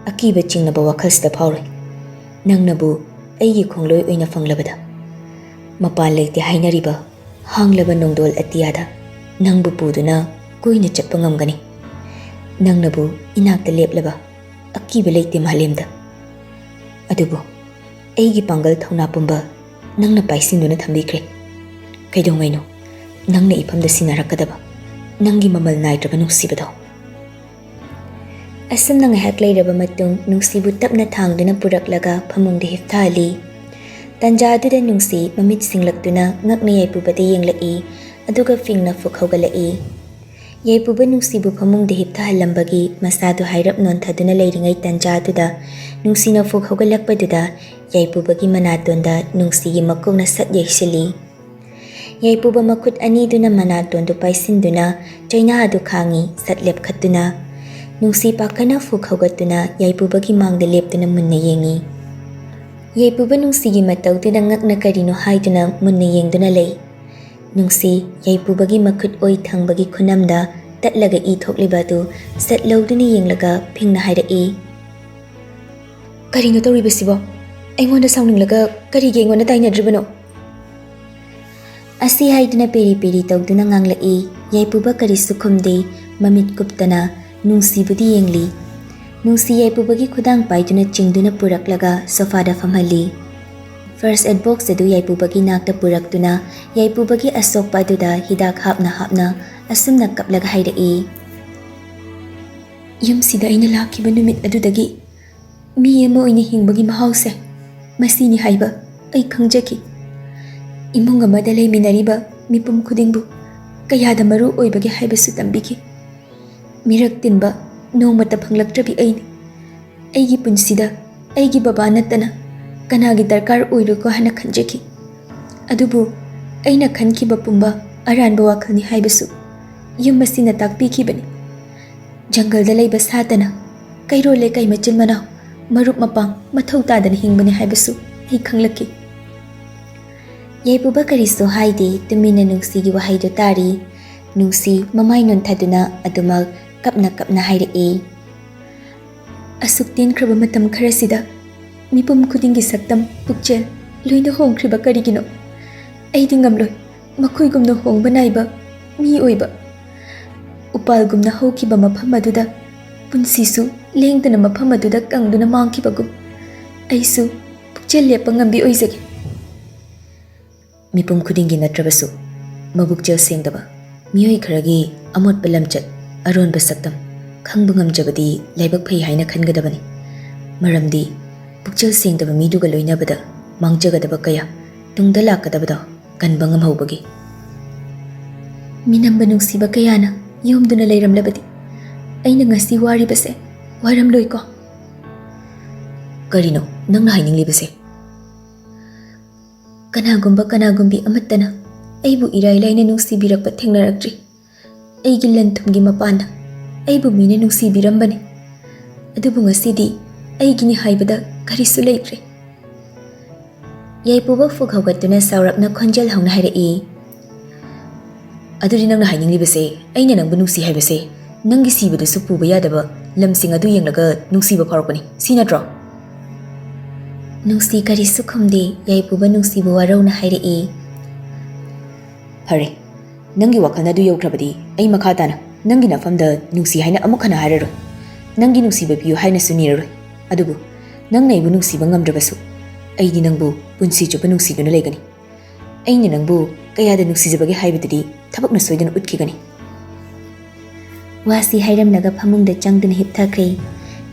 ꯑꯀꯤꯕ ꯆꯤꯡꯅꯕ ꯋꯥꯈꯜꯁꯤꯗ ꯐꯥꯎꯔꯣꯏ꯫ ꯅꯪꯅꯕꯨ ꯑꯩꯒꯤ ꯈꯣꯡꯂꯣꯏ ꯑꯣꯏꯅ ꯐꯪꯂꯕꯗ, ꯃꯄꯥꯟ ꯂꯩꯇꯦ ꯍꯥꯏꯅꯔꯤꯕ ꯍꯥꯡꯂꯕ ꯅꯣꯡꯗꯣꯜ ꯑꯇꯤꯌꯥꯗ ꯅꯪꯕꯨ ꯄꯨꯗꯨꯅ ꯀꯣꯏꯅ ꯆꯠꯄ ꯉꯝꯒꯅꯤ꯫ ꯅꯪꯅꯕꯨ ꯏꯅꯥꯛꯇ ꯂꯦꯞꯂꯕ ꯑꯀꯤꯕ ꯂꯩꯇꯦ ꯃꯥꯂꯦꯝꯗ꯫ ꯑꯗꯨꯕꯨ ꯑꯩꯒꯤ ꯄꯥꯡꯒꯜ ꯊꯧꯅꯥ ꯄꯨꯝꯕ ꯅꯪꯅ ꯄꯥꯏꯁꯤꯟꯗꯨꯅ ꯊꯝꯕꯤꯈ꯭ꯔꯦ꯫ ꯀꯩꯗꯧꯉꯩꯅꯣ ꯅꯪꯅ ꯏꯐꯝꯗ ꯁꯤꯟꯅꯔꯛꯀꯗꯕ ꯅꯪꯒꯤ ꯃꯃꯜ ꯅꯥꯏꯗ꯭ꯔꯕ ꯅꯨꯡꯁꯤꯕꯗꯣ?" ꯑꯁꯨꯝꯅ ꯉꯥꯏꯍꯥꯛ ꯂꯩꯔꯕ ꯃꯇꯨꯡ, ꯅꯨꯡꯁꯤꯕꯨ ꯇꯞꯅ ꯊꯥꯡꯗꯨꯅ ꯄꯨꯔꯛꯂꯒ ꯐꯃꯨꯡꯗ ꯍꯤꯞꯊꯍꯜꯂꯤ꯫ ꯇꯟꯖꯥ ꯑꯗꯨꯗ ꯅꯨꯡꯁꯤ ꯃꯃꯤꯠ ꯁꯤꯡꯂꯛꯇꯨꯅ ꯉꯛꯅ ꯌꯥꯏꯄꯨꯕꯗ ꯌꯦꯡꯂꯛꯏ, ꯑꯗꯨꯒ ꯐꯤꯡꯅ ꯐꯨꯛ ꯍꯧꯒꯠꯂꯛꯏ꯫ ꯌꯥꯏꯄꯨꯕ ꯅꯨꯡꯁꯤꯕꯨ ꯐꯃꯨꯡꯗ ꯍꯤꯞꯊꯍꯜꯂꯝꯕꯒꯤ ꯃꯁꯥꯗꯨ ꯍꯥꯏꯔꯞ ꯅꯣꯟꯊꯗꯨꯅ ꯂꯩꯔꯤꯉꯩ ꯇꯟꯖꯥ ꯑꯗꯨꯗ, ꯅꯨꯡꯁꯤꯅ ꯐꯨꯛ ꯍꯧꯒꯠꯂꯛꯄꯗꯨꯗ ꯌꯥꯏꯄꯨꯕꯒꯤ ꯃꯅꯥꯇꯣꯟꯗ ꯅꯨꯡꯁꯤꯒꯤ ꯃꯀꯣꯛꯅ ꯁꯠ ꯌꯩꯁꯤꯜꯂꯤ꯫ ꯌꯥꯏꯄꯨꯕ ꯃꯈꯨꯠ ꯑꯅꯤꯗꯨꯅ ꯃꯅꯥꯇꯣꯟꯗꯨ ꯄꯥꯏꯁꯤꯟꯗꯨꯅ ꯆꯩꯅꯥ ꯑꯗꯨ ꯈꯥꯡꯉꯤ, ꯁꯠ ꯂꯦꯞꯈꯠꯇꯨꯅ꯫ ꯅꯨꯡꯁꯤ ꯄꯥꯈꯠꯅ ꯐꯨꯛ ꯍꯧꯒꯠꯇꯨꯅ ꯌꯥꯏꯄꯨꯕꯒꯤ ꯃꯥꯡꯗ ꯂꯦꯞꯇꯨꯅ ꯃꯨꯟꯅ ꯌꯦꯡꯉꯤ꯫ ꯌꯥꯏꯄꯨꯕ ꯅꯨꯡꯁꯤꯒꯤ ꯃꯇꯧꯗꯨꯗ ꯉꯛꯅ ꯀꯔꯤꯅꯣ ꯍꯥꯏꯗꯨꯅ ꯃꯨꯟꯅ ꯌꯦꯡꯗꯨꯅ ꯂꯩ꯫ ꯅꯨꯡꯁꯤ ꯌꯥꯏꯄꯨꯕꯒꯤ ꯃꯈꯨꯠ ꯑꯣꯏ ꯊꯪꯕꯒꯤ ꯈꯨꯅꯝꯗ ꯇꯠꯂꯒ ꯏ ꯊꯣꯛꯂꯤꯕ ꯑꯗꯨ ꯁꯠ ꯂꯧꯗꯨꯅ ꯌꯦꯡꯂꯒ ꯐꯤꯡꯅ ꯍꯥꯏꯔꯛꯏ, "ꯀꯔꯤꯅꯣ ꯇꯧꯔꯤꯕꯁꯤꯕꯣ? ꯑꯩꯉꯣꯟꯗ ꯁꯥꯎꯅꯤꯡꯂꯒ ꯀꯔꯤꯒꯤ ꯑꯩꯉꯣꯟꯗ ꯇꯥꯏꯅꯗ꯭ꯔꯤꯕꯅꯣ?" ꯑꯁꯤ ꯍꯥꯏꯗꯨꯅ ꯄꯦꯔꯤ ꯄꯦꯔꯤ ꯇꯧꯗꯨꯅ ꯉꯥꯡꯂꯛꯏ꯫ ꯌꯥꯏꯄꯨꯕ ꯀꯔꯤꯁꯨ ꯈꯨꯝꯗꯦ, ꯃꯃꯤꯠ ꯀꯨꯞꯇꯅ ꯅꯨꯡꯁꯤꯕꯨꯗꯤ ꯌꯦꯡꯂꯤ꯫ ꯅꯨꯡꯁꯤ ꯌꯥꯏꯄꯨꯕꯒꯤ ꯈꯨꯗꯥꯡ ꯄꯥꯏꯗꯨꯅ ꯆꯤꯡꯗꯨꯅ ꯄꯨꯔꯛꯂꯒ ꯁꯣꯐꯥꯗ ꯐꯝꯍꯜꯂꯤ꯫ ꯐꯥꯔꯁ ꯑꯦꯗ ꯕꯣꯛꯁ ꯑꯗꯨ ꯌꯥꯏꯄꯨꯕꯒꯤ ꯅꯥꯛꯇ ꯄꯨꯔꯛꯇꯨꯅ ꯌꯥꯏꯄꯨꯕꯒꯤ ꯑꯁꯣꯛꯄ ꯑꯗꯨꯗ ꯍꯤꯗꯥꯛ ꯍꯥꯞꯅ ꯍꯥꯞꯅ ꯑꯁꯨꯝꯅ ꯀꯞꯂꯒ ꯍꯥꯏꯔꯛꯏ, "ꯌꯨꯝꯁꯤꯗ ꯑꯩꯅ ꯂꯥꯛꯈꯤꯕ ꯅꯨꯃꯤꯠ ꯑꯗꯨꯗꯒꯤ ꯃꯤ ꯑꯃ ꯑꯣꯏꯅ ꯍꯤꯡꯕꯒꯤ ꯃꯍꯥꯎꯁꯦ ꯃꯁꯤꯅꯤ ꯍꯥꯏꯕ ꯑꯩ ꯈꯪꯖꯈꯤ꯫ ꯏꯃꯨꯡ ꯑꯃꯗ ꯂꯩꯃꯤꯟꯅꯔꯤꯕ ꯃꯤꯄꯨꯝ ꯈꯨꯗꯤꯡꯕꯨ ꯀꯌꯥꯗ ꯃꯔꯨ ꯑꯣꯏꯕꯒꯦ ꯍꯥꯏꯕꯁꯨ ꯇꯝꯕꯤꯈꯤ꯫ ꯃꯤꯔꯛ ꯇꯤꯟꯕ, ꯅꯣꯡꯃꯇ ꯐꯪꯂꯛꯇ꯭ꯔꯕꯤ ꯑꯩꯅꯤ꯫ ꯑꯩꯒꯤ ꯄꯨꯟꯁꯤꯗ ꯑꯩꯒꯤ ꯕꯕꯥ ꯅꯠꯇꯅ ꯀꯅꯥꯒꯤ ꯗꯔꯀꯥꯔ ꯑꯣꯏꯔꯣꯏꯀꯣ ꯍꯥꯏꯅ ꯈꯟꯖꯈꯤ꯫ ꯑꯗꯨꯕꯨ ꯑꯩꯅ ꯈꯟꯈꯤꯕ ꯄꯨꯝꯕ ꯑꯔꯥꯟꯕ ꯋꯥꯈꯜꯅꯤ ꯍꯥꯏꯕꯁꯨ ꯌꯨꯝ ꯑꯁꯤꯅ ꯇꯥꯛꯄꯤꯈꯤꯕꯅꯤ꯫ ꯖꯪꯒꯜꯗ ꯂꯩꯕ ꯁꯥꯇꯅ ꯀꯩꯔꯣꯜ ꯂꯩꯀꯥꯏ ꯃꯆꯤꯟ ꯃꯅꯥꯎ, ꯃꯔꯨꯞ ꯃꯄꯥꯡ ꯃꯊꯧ ꯇꯥꯗꯅ ꯍꯤꯡꯕꯅꯤ ꯍꯥꯏꯕꯁꯨ ꯑꯩ ꯈꯪꯂꯛꯈꯤ꯫ ꯌꯥꯏꯄꯨꯕ ꯀꯔꯤꯁꯨ ꯍꯥꯏꯗꯦ, ꯇꯨꯃꯤꯟꯅ ꯅꯨꯡꯁꯤꯒꯤ ꯋꯥꯍꯩꯗꯨ ꯇꯥꯔꯤ꯫ ꯅꯨꯡꯁꯤ ꯃꯃꯥꯏ ꯅꯣꯟꯊꯗꯨꯅ ꯑꯗꯨꯃꯛ ꯀꯞꯅ ꯀꯞꯅ ꯍꯥꯏꯔꯛꯏ, "ꯑꯁꯨꯛ ꯇꯦꯟꯈ꯭ꯔꯕ ꯃꯇꯝ ꯈꯔꯁꯤꯗ ꯃꯤꯄꯨꯝ ꯈꯨꯗꯤꯡꯒꯤ ꯁꯛꯇꯝ, ꯄꯨꯛꯆꯦꯜ ꯂꯣꯏꯅ ꯍꯣꯡꯈ꯭ꯔꯤꯕ ꯀꯔꯤꯒꯤꯅꯣ? ꯑꯩꯗꯤ ꯉꯝꯂꯣꯏ ꯃꯈꯣꯏꯒꯨꯝꯅ ꯍꯣꯡꯕ ꯅꯥꯏꯕ ꯃꯤ ꯑꯣꯏꯕ꯫ ꯎꯄꯥꯜꯒꯨꯝꯅ ꯍꯧꯈꯤꯕ ꯃꯐꯝ ꯑꯗꯨꯗ ꯄꯨꯟꯁꯤꯁꯨ ꯂꯦꯡꯗꯅ ꯃꯐꯝ ꯑꯗꯨꯗ ꯀꯪꯗꯨꯅ ꯃꯥꯡꯈꯤꯕꯒꯨꯝ ꯑꯩꯁꯨ ꯄꯨꯛꯆꯦꯜ ꯂꯦꯞꯄ ꯉꯝꯕꯤ ꯑꯣꯏꯖꯒꯦ꯫" ꯃꯤꯄꯨꯝ ꯈꯨꯗꯤꯡꯒꯤ ꯅꯠꯇ꯭ꯔꯕꯁꯨ ꯃꯕꯨꯛꯆꯦꯜ ꯁꯦꯡꯗꯕ ꯃꯤꯑꯣꯏ ꯈꯔꯒꯤ ꯑꯃꯣꯠꯄ ꯂꯝꯆꯠ, ꯑꯔꯣꯟꯕ ꯁꯛꯇꯝ ꯈꯪꯕ ꯉꯝꯖꯕꯗꯤ ꯂꯥꯏꯕꯛ ꯐꯩ ꯍꯥꯏꯅ ꯈꯟꯒꯗꯕꯅꯤ꯫ ꯃꯔꯝꯗꯤ ꯄꯨꯛꯆꯦꯜ ꯁꯦꯡꯗꯕ ꯃꯤꯗꯨꯒ ꯂꯣꯏꯅꯕꯗ ꯃꯥꯡꯖꯒꯗꯕ ꯀꯌꯥ ꯇꯨꯡꯗ ꯂꯥꯛꯀꯗꯕꯗꯣ ꯀꯟꯕ ꯉꯝꯍꯧꯕꯒꯤ꯫ ꯃꯤꯅꯝꯕ ꯅꯨꯡꯁꯤꯕ ꯀꯌꯥꯅ ꯌꯣꯝꯗꯨꯅ ꯂꯩꯔꯝꯂꯕꯗꯤ ꯑꯩꯅ ꯉꯁꯤ ꯋꯥꯔꯤꯕꯁꯦ ꯋꯥꯔꯝꯂꯣꯏꯀꯣ? ꯀꯔꯤꯅꯣ ꯅꯪꯅ ꯍꯥꯏꯅꯤꯡꯂꯤꯕꯁꯦ? ꯀꯅꯥꯒꯨꯝꯕ ꯀꯅꯥꯒꯨꯝꯕꯤ ꯑꯃꯠꯇꯅ ꯑꯩꯕꯨ ꯏꯔꯥꯏ ꯂꯥꯏꯅ ꯅꯨꯡꯁꯤꯕꯤꯔꯛꯄ ꯊꯦꯡꯅꯔꯛꯇ꯭ꯔꯤ꯫ ꯑꯩꯒꯤ ꯂꯟ ꯊꯨꯝꯒꯤ ꯃꯄꯥꯟꯅ ꯑꯩꯕꯨ ꯃꯤꯅ ꯅꯨꯡꯁꯤꯕꯤꯔꯝꯕꯅꯤ꯫ ꯑꯗꯨꯕꯨ ꯉꯁꯤꯗꯤ ꯑꯩꯒꯤꯅꯤ ꯍꯥꯏꯕꯗ ꯀꯔꯤꯁꯨ ꯂꯩꯇ꯭ꯔꯦ꯫ ꯌꯥꯏꯄꯨꯕ ꯐꯨꯛ ꯍꯧꯒꯠꯇꯨꯅ ꯁꯥꯎꯔꯞꯅ ꯈꯣꯟꯖꯦꯜ ꯍꯧꯅ ꯍꯥꯏꯔꯛꯏ, "ꯑꯗꯨꯗꯤ ꯅꯪꯅ ꯍꯥꯏꯅꯤꯡꯂꯤꯕꯁꯦ ꯑꯩꯅ ꯅꯪꯕꯨ ꯅꯨꯡꯁꯤ ꯍꯥꯏꯕꯁꯦ ꯅꯪꯒꯤ ꯁꯤꯕꯗꯁꯨ ꯄꯨꯕ ꯌꯥꯗꯕ ꯂꯝꯁꯤꯡ ꯑꯗꯨ ꯌꯦꯡꯂꯒ ꯅꯨꯡꯁꯤꯕ ꯐꯥꯎꯔꯛꯄꯅꯤ, ꯁꯤ ꯅꯠꯇ꯭ꯔꯣ?" ꯅꯨꯡꯁꯤ ꯀꯔꯤꯁꯨ ꯈꯨꯝꯗꯦ꯫ ꯌꯥꯏꯄꯨꯕ ꯅꯨꯡꯁꯤꯕ ꯋꯥꯔꯧꯅ ꯍꯥꯏꯔꯛꯏ, "ꯐꯔꯦ, ꯅꯪꯒꯤ ꯋꯥꯈꯜꯅ ꯑꯗꯨ ꯌꯧꯈ꯭ꯔꯕꯗꯤ ꯑꯩ ꯃꯈꯥ ꯇꯥꯅ ꯅꯪꯒꯤ ꯅꯐꯝꯗ ꯅꯨꯡꯁꯤ ꯍꯥꯏꯅ ꯑꯃꯨꯛ ꯍꯟꯅ ꯍꯥꯏꯔꯔꯣꯏ꯫ ꯅꯪꯒꯤ ꯅꯨꯡꯁꯤꯕ ꯄꯤꯌꯨ ꯍꯥꯏꯅꯁꯨ ꯅꯤꯔꯔꯣꯏ꯫ ꯑꯗꯨꯕꯨ ꯅꯪꯅ ꯑꯩꯕꯨ ꯅꯨꯡꯁꯤꯕ ꯉꯝꯗ꯭ꯔꯕꯁꯨ ꯑꯩꯗꯤ ꯅꯪꯕꯨ ꯄꯨꯟꯁꯤ ꯆꯨꯞꯄ ꯅꯨꯡꯁꯤꯗꯨꯅ ꯂꯩꯒꯅꯤ꯫ ꯑꯩꯅ ꯅꯪꯕꯨ ꯀꯌꯥꯗ ꯅꯨꯡꯁꯤꯖꯕꯒꯦ ꯍꯥꯏꯕꯗꯨꯗꯤ ꯊꯕꯛꯅ ꯁꯣꯏꯗꯅ ꯎꯠꯈꯤꯒꯅꯤ꯫" ꯋꯥꯁꯤ ꯍꯥꯏꯔꯝꯂꯒ ꯐꯃꯨꯡꯗ ꯆꯪꯗꯨꯅ ꯍꯤꯞꯊꯈ꯭ꯔꯦ꯫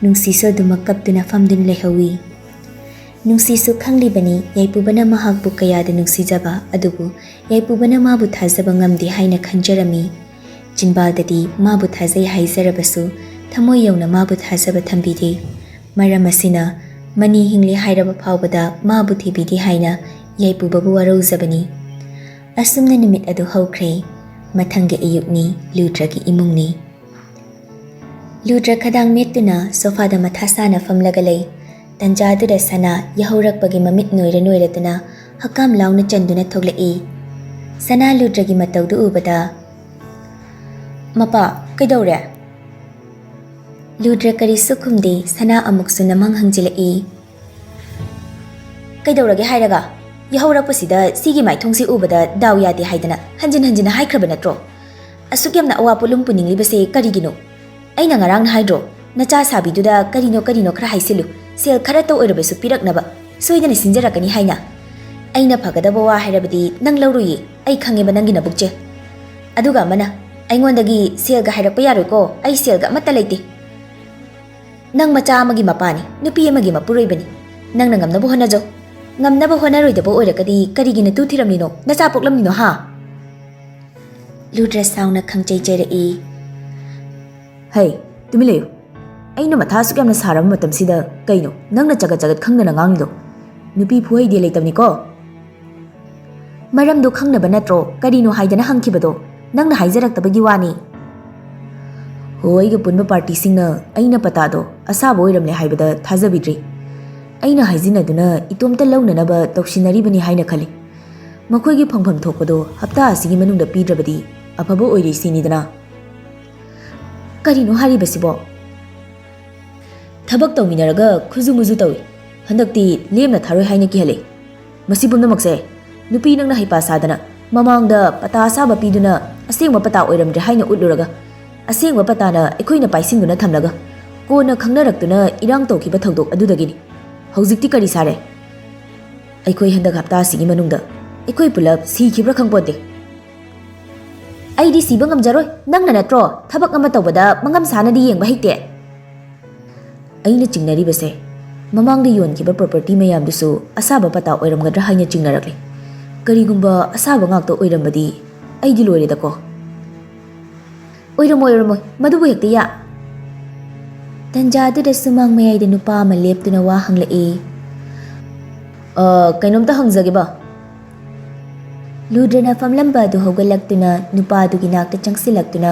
ꯅꯨꯡꯁꯤꯁꯨ ꯑꯗꯨꯃꯛ ꯀꯞꯇꯨꯅ ꯐꯝꯗꯨꯅ ꯂꯩꯍꯧꯏ꯫ ꯅꯨꯡꯁꯤꯁꯨ ꯈꯪꯂꯤꯕꯅꯤ ꯌꯥꯏꯄꯨꯕꯅ ꯃꯍꯥꯛꯄꯨ ꯀꯌꯥꯗ ꯅꯨꯡꯁꯤꯖꯕ, ꯑꯗꯨꯕꯨ ꯌꯥꯏꯄꯨꯕꯅ ꯃꯥꯕꯨ ꯊꯥꯖꯕ ꯉꯝꯗꯦ ꯍꯥꯏꯅ ꯈꯟꯖꯔꯝꯃꯤ꯫ ꯆꯤꯟꯕꯥꯜꯗꯗꯤ ꯃꯥꯕꯨ ꯊꯥꯖꯩ ꯍꯥꯏꯖꯔꯕꯁꯨ ꯊꯃꯣꯏ ꯌꯧꯅ ꯃꯥꯕꯨ ꯊꯥꯖꯕ ꯊꯝꯕꯤꯗꯦ꯫ ꯃꯔꯝ ꯑꯁꯤꯅ ꯃꯅꯤ ꯍꯤꯡꯂꯤ ꯍꯥꯏꯔꯕ ꯐꯥꯎꯕꯗ ꯃꯥꯕꯨ ꯊꯤꯕꯤꯗꯦ ꯍꯥꯏꯅ ꯌꯥꯏꯄꯨꯕꯕꯨ ꯋꯥꯔꯧꯖꯕꯅꯤ꯫ ꯑꯁꯨꯝꯅ ꯅꯨꯃꯤꯠ ꯑꯗꯨ ꯍꯧꯈ꯭ꯔꯦ꯫ ꯃꯊꯪꯒꯤ ꯑꯌꯨꯛꯅꯤ, ꯂꯨꯗ꯭ꯔꯒꯤ ꯏꯃꯨꯡꯅꯤ꯫ ꯂꯨꯗ꯭ꯔ ꯈꯗꯥꯡ ꯃꯦꯠꯇꯨꯅ ꯁꯣꯐꯥꯗ ꯃꯊꯥ ꯁꯥꯅ ꯐꯝꯂꯒ ꯂꯩ꯫ ꯇꯟꯖꯥꯗꯨꯗ ꯁꯅꯥ ꯌꯥꯍꯧꯔꯛꯄꯒꯤ ꯃꯃꯤꯠ ꯅꯣꯏꯔ ꯅꯣꯏꯔꯗꯨꯅ ꯍꯛꯀꯥꯝ ꯂꯥꯎꯅ ꯆꯟꯗꯨꯅ ꯊꯣꯛꯂꯛꯏ꯫ ꯁꯅꯥ ꯂꯨꯗ꯭ꯔꯒꯤ ꯃꯇꯧꯗꯨ ꯎꯕꯗ, "ꯃꯄꯥ, ꯀꯩꯗꯧꯔꯦ?" ꯂꯨꯗ꯭ꯔ ꯀꯔꯤꯁꯨ ꯈꯨꯝꯗꯦ꯫ ꯁꯅꯥ ꯑꯃꯨꯛꯁꯨ ꯅꯃꯥꯡ ꯍꯪꯖꯤꯜꯂꯛꯏ꯫ "ꯀꯩꯗꯧꯔꯒꯦ ꯍꯥꯏꯔꯒ? ꯌꯥꯍꯧꯔꯛꯄꯁꯤꯗ ꯁꯤꯒꯤ ꯃꯥꯏꯊꯣꯡꯁꯤ ꯎꯕꯗ ꯗꯥꯎ ꯌꯥꯗꯦ ꯍꯥꯏꯗꯅ ꯍꯟꯖꯤꯟ ꯍꯟꯖꯤꯟꯅ ꯍꯥꯏꯈ꯭ꯔꯕ ꯅꯠꯇ꯭ꯔꯣ? ꯑꯁꯨꯛ ꯌꯥꯝꯅ ꯑꯋꯥ ꯄꯣꯠꯂꯨꯝ ꯄꯨꯅꯤꯡꯂꯤꯕꯁꯦ ꯀꯔꯤꯒꯤꯅꯣ? ꯑꯩꯅ ꯉꯔꯥꯡꯅ ꯍꯥꯏꯗ꯭ꯔꯣ, ꯅꯆꯥ ꯁꯥꯕꯤꯗꯨꯗ ꯀꯔꯤꯅꯣ ꯀꯔꯤꯅꯣ ꯈꯔ ꯍꯥꯏꯁꯤꯜꯂꯨ, ꯁꯦꯜ ꯈꯔꯇ ꯑꯣꯏꯔꯕꯁꯨ ꯄꯤꯔꯛꯅꯕ, ꯁꯣꯏꯗꯅ ꯁꯤꯟꯖꯔꯛꯀꯅꯤ ꯍꯥꯏꯅ? ꯑꯩꯅ ꯐꯒꯗꯕ ꯋꯥ ꯍꯥꯏꯔꯕꯗꯤ ꯅꯪ ꯂꯧꯔꯨꯏꯌꯦ, ꯑꯩ ꯈꯪꯉꯦꯕ ꯅꯪꯒꯤ ꯅꯕꯨꯛꯁꯦ꯫ ꯑꯗꯨꯒ ꯑꯃꯅ, ꯑꯩꯉꯣꯟꯗꯒꯤ ꯁꯦꯜꯒ ꯍꯥꯏꯔꯛꯄ ꯌꯥꯔꯣꯏꯀꯣ, ꯑꯩ ꯁꯦꯜꯒ ꯑꯃꯠꯇ ꯂꯩꯇꯦ꯫ ꯅꯪ ꯃꯆꯥ ꯑꯃꯒꯤ ꯃꯄꯥꯅꯤ, ꯅꯨꯄꯤ ꯑꯃꯒꯤ ꯃꯄꯨꯔꯣꯏꯕꯅꯤ꯫ ꯅꯪꯅ ꯉꯝꯅꯕ ꯍꯣꯠꯅꯖꯧ꯫ ꯉꯝꯅꯕ ꯍꯣꯠꯅꯔꯣꯏꯗꯕ ꯑꯣꯏꯔꯒꯗꯤ ꯀꯔꯤꯒꯤ ꯅꯇꯨ ꯊꯤꯔꯝꯂꯤꯅꯣ, ꯅꯆꯥ ꯄꯣꯛꯂꯝꯂꯤꯅꯣ, ꯍꯥ?" ꯂꯨꯗ꯭ꯔ ꯁꯥꯎꯅ ꯈꯪꯆꯩ ꯆꯩꯔꯛꯏ꯫ "ꯍꯩ, ꯇꯨꯃꯤꯟ ꯂꯩꯌꯨ꯫ ꯑꯩꯅ ꯃꯊꯥ ꯑꯁꯨꯛ ꯌꯥꯝꯅ ꯁꯥꯔꯕ ꯃꯇꯝꯁꯤꯗ ꯀꯩꯅꯣ ꯅꯪꯅ ꯆꯒꯠ ꯆꯒꯠ ꯈꯪꯗꯅ ꯉꯥꯡꯂꯤꯗꯣ? ꯅꯨꯄꯤ ꯐꯨꯍꯩꯗꯦ ꯂꯩꯇꯕꯅꯤꯀꯣ?" "ꯃꯔꯝꯗꯣ ꯈꯪꯅꯕ ꯅꯠꯇ꯭ꯔꯣ ꯀꯔꯤꯅꯣ ꯍꯥꯏꯗꯅ ꯍꯪꯈꯤꯕꯗꯣ? ꯅꯪꯅ ꯍꯥꯏꯖꯔꯛꯇꯕꯒꯤ ꯋꯥꯅꯤ꯫" "ꯍꯣ, ꯑꯩꯒ ꯄꯨꯟꯕ ꯄꯥꯔꯇꯤꯁꯤꯡꯅ ꯑꯩꯅ ꯄꯇꯥꯗꯣ ꯑꯁꯥꯕ ꯑꯣꯏꯔꯝꯂꯦ ꯍꯥꯏꯕꯗ ꯊꯥꯖꯕꯤꯗ꯭ꯔꯤ꯫ ꯑꯩꯅ ꯍꯥꯏꯖꯤꯟꯅꯗꯨꯅ ꯏꯇꯣꯝꯇ ꯂꯧꯅꯅꯕ ꯇꯧꯁꯤꯟꯅꯔꯤꯕꯅꯤ ꯍꯥꯏꯅ ꯈꯜꯂꯤ꯫ ꯃꯈꯣꯏꯒꯤ ꯐꯪꯐꯝ ꯊꯣꯛꯄꯗꯣ ꯍꯞꯇꯥ ꯑꯁꯤꯒꯤ ꯃꯅꯨꯡꯗ ꯄꯤꯗ꯭ꯔꯕꯗꯤ ꯑꯐꯕ ꯑꯣꯏꯔꯣꯏ ꯁꯤꯅꯤꯗꯅ꯫" "ꯀꯔꯤꯅꯣ ꯍꯥꯏꯔꯤꯕꯁꯤꯕꯣ? ꯊꯕꯛ ꯇꯧꯃꯤꯟꯅꯔꯒ ꯈꯨꯖꯨ ꯃꯨꯖꯨ ꯇꯧꯏ꯫ ꯍꯟꯗꯛꯇꯤ ꯂꯦꯝꯅ ꯊꯥꯔꯣꯏ ꯍꯥꯏꯅ ꯀꯤꯍꯜꯂꯦ꯫ ꯃꯁꯤ ꯄꯨꯝꯅꯃꯛꯁꯦ ꯅꯨꯄꯤ ꯅꯪꯅ ꯍꯩꯄꯥ ꯁꯥꯗꯅ ꯃꯃꯥꯡꯗ ꯄꯇꯥ ꯑꯁꯥꯕ ꯄꯤꯗꯨꯅ ꯑꯁꯦꯡꯕ ꯄꯇꯥ ꯑꯣꯏꯔꯝꯗ꯭ꯔꯦ ꯍꯥꯏꯅ ꯎꯠꯂꯨꯔꯒ ꯑꯁꯦꯡꯕ ꯄꯇꯥꯅ ꯑꯩꯈꯣꯏꯅ ꯄꯥꯏꯁꯤꯟꯗꯨꯅ ꯊꯝꯂꯒ ꯀꯣꯟꯅ ꯈꯪꯅꯔꯛꯇꯨꯅ ꯏꯔꯥꯡ ꯇꯧꯈꯤꯕ ꯊꯧꯗꯣꯛ ꯑꯗꯨꯗꯒꯤꯅꯤ꯫ ꯍꯧꯖꯤꯛꯇꯤ ꯀꯔꯤ ꯁꯥꯔꯦ? ꯑꯩꯈꯣꯏ ꯍꯟꯗꯛ ꯍꯞꯇꯥꯁꯤꯒꯤ ꯃꯅꯨꯡꯗ ꯑꯩꯈꯣꯏ ꯄꯨꯂꯞ ꯁꯤꯈꯤꯕ꯭ꯔꯥ ꯈꯪꯄꯣꯟꯇꯦ꯫" "ꯑꯩꯗꯤ ꯁꯤꯕ ꯉꯝꯖꯔꯣꯏ꯫ ꯅꯪꯅ ꯅꯠꯇ꯭ꯔꯣ ꯊꯕꯛ ꯑꯃ ꯇꯧꯕꯗ ꯃꯉꯝ ꯁꯥꯅꯗꯤ ꯌꯦꯡꯕ ꯍꯩꯇꯦ?" "ꯑꯩꯅ ꯆꯤꯡꯅꯔꯤꯕꯁꯦ ꯃꯃꯥꯡꯗ ꯌꯣꯟꯈꯤꯕ ꯄ꯭ꯔꯣꯄꯔꯇꯤ ꯃꯌꯥꯝꯗꯨꯁꯨ ꯑꯁꯥꯕ ꯄꯇꯥ ꯑꯣꯏꯔꯝꯒꯗ꯭ꯔꯥ ꯍꯥꯏꯅ ꯆꯤꯡꯅꯔꯛꯂꯤ꯫ ꯀꯔꯤꯒꯨꯝꯕ ꯑꯁꯥꯕ ꯉꯥꯛꯇ ꯑꯣꯏꯔꯝꯕꯗꯤ ꯑꯩꯗꯤ ꯂꯣꯏꯔꯦꯗꯀꯣ꯫" "ꯑꯣꯏꯔꯝꯃꯣꯏ, ꯑꯣꯏꯔꯝꯃꯣꯏ, ꯃꯗꯨꯕꯨ ꯍꯦꯛꯇ ꯌꯥ-" ꯇꯟꯖꯥꯗꯨꯗ ꯁꯨꯃꯥꯡ ꯃꯌꯥꯏꯗ ꯅꯨꯄꯥ ꯑꯃ ꯂꯦꯞꯇꯨꯅ ꯋꯥ ꯍꯪꯂꯛꯏ꯫ "ꯑ, ꯀꯩꯅꯣꯝꯇ ꯍꯪꯖꯒꯦꯕ?" ꯂꯨꯗ꯭ꯔꯅ ꯐꯝꯂꯝꯕ ꯑꯗꯨ ꯍꯧꯒꯠꯂꯛꯇꯨꯅ ꯅꯨꯄꯥꯗꯨꯒꯤ ꯅꯥꯛꯇ ꯆꯪꯁꯤꯜꯂꯛꯇꯨꯅ,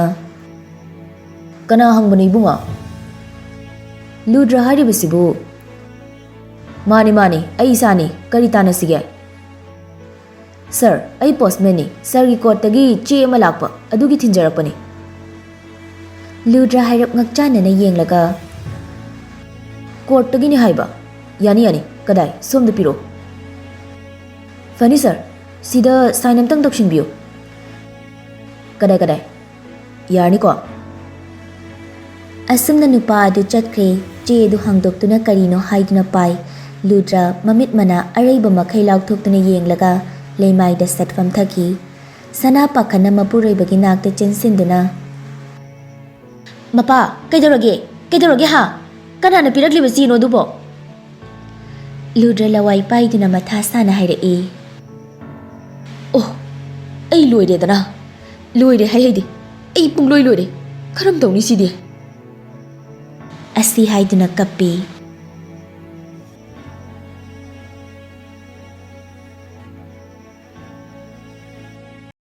"ꯀꯅꯥ ꯍꯪꯕꯅꯣ ꯏꯕꯨꯡꯉꯣ?" "ꯂꯨꯗ꯭ꯔ ꯍꯥꯏꯔꯤꯕꯁꯤꯕꯨ?" "ꯃꯥꯅꯤ, ꯃꯥꯅꯤ, ꯑꯩ ꯏꯁꯥꯅꯤ꯫ ꯀꯔꯤ ꯇꯥꯟꯅꯁꯤꯒꯦ?" "ꯁꯥꯔ, ꯑꯩ ꯄꯣꯁꯃꯦꯟꯅꯤ꯫ ꯁꯥꯔꯒꯤ ꯀꯣꯔꯠꯇꯒꯤ ꯆꯦ ꯑꯃ ꯂꯥꯛꯄ, ꯑꯗꯨꯒꯤ ꯊꯤꯟꯖꯔꯛꯄꯅꯤ꯫" ꯂꯨꯗ꯭ꯔ ꯍꯥꯏꯔꯞ ꯉꯛꯆꯥꯟꯅꯅ ꯌꯦꯡꯂꯒ, "ꯀꯣꯔꯠꯇꯒꯤꯅꯤ ꯍꯥꯏꯕ? ꯌꯥꯅꯤ, ꯌꯥꯅꯤ꯫ ꯀꯗꯥꯏ? ꯁꯣꯝꯗ ꯄꯤꯔꯛꯑꯣ꯫" "ꯐꯅꯤ ꯁꯥꯔ, ꯁꯤꯗ ꯁꯥꯏꯟ ꯑꯝꯇꯪ ꯇꯧꯁꯤꯟꯕꯤꯌꯨ꯫" "ꯀꯗꯥꯏ, ꯀꯗꯥꯏ? ꯌꯥꯔꯅꯤꯀꯣ?" ꯑꯁꯨꯝꯅ ꯅꯨꯄꯥ ꯑꯗꯨ ꯆꯠꯈ꯭ꯔꯦ꯫ ꯆꯦ ꯑꯗꯨ ꯍꯥꯡꯗꯣꯛꯇꯨꯅ ꯀꯔꯤꯅꯣ ꯍꯥꯏꯗꯨꯅ ꯄꯥꯏ꯫ ꯂꯨꯗ꯭ꯔ ꯃꯃꯤꯠ ꯃꯅꯥ ꯑꯔꯩꯕ ꯃꯈꯩ ꯂꯥꯎꯊꯣꯛꯇꯨꯅ ꯌꯦꯡꯂꯒ ꯂꯩꯃꯥꯏꯗ ꯁꯠ ꯐꯝꯊꯈꯤ꯫ ꯁꯅꯥ ꯄꯥꯈꯠꯅ ꯃꯄꯨꯔꯣꯏꯕꯒꯤ ꯅꯥꯛꯇ ꯆꯦꯟꯁꯤꯟꯗꯨꯅ, "ꯃꯄꯥ, ꯀꯩꯗꯧꯔꯒꯦ? ꯀꯩꯗꯧꯔꯒꯦ ꯍꯥ? ꯀꯅꯥꯅ ꯄꯤꯔꯛꯂꯤꯕ ꯆꯦꯅꯣ ꯑꯗꯨꯕꯣ?" ꯂꯨꯗ꯭ꯔ ꯂꯋꯥꯏ ꯄꯥꯏꯗꯨꯅ ꯃꯊꯥ ꯁꯥꯅ ꯍꯥꯏꯔꯛꯏ꯫ "ꯑꯣ, ꯑꯩ ꯂꯣꯏꯔꯦꯗꯅ꯫ ꯂꯣꯏꯔꯦ ꯍꯥꯏ ꯍꯥꯏꯗꯤ꯫ ꯑꯩ ꯄꯨꯡꯂꯣꯏ ꯂꯣꯏꯔꯦ꯫ ꯀꯔꯝ ꯇꯧꯅꯤ ꯁꯤꯗꯤ?" ꯑꯁꯤ ꯍꯥꯏꯗꯨꯅ ꯀꯞꯄꯤ꯫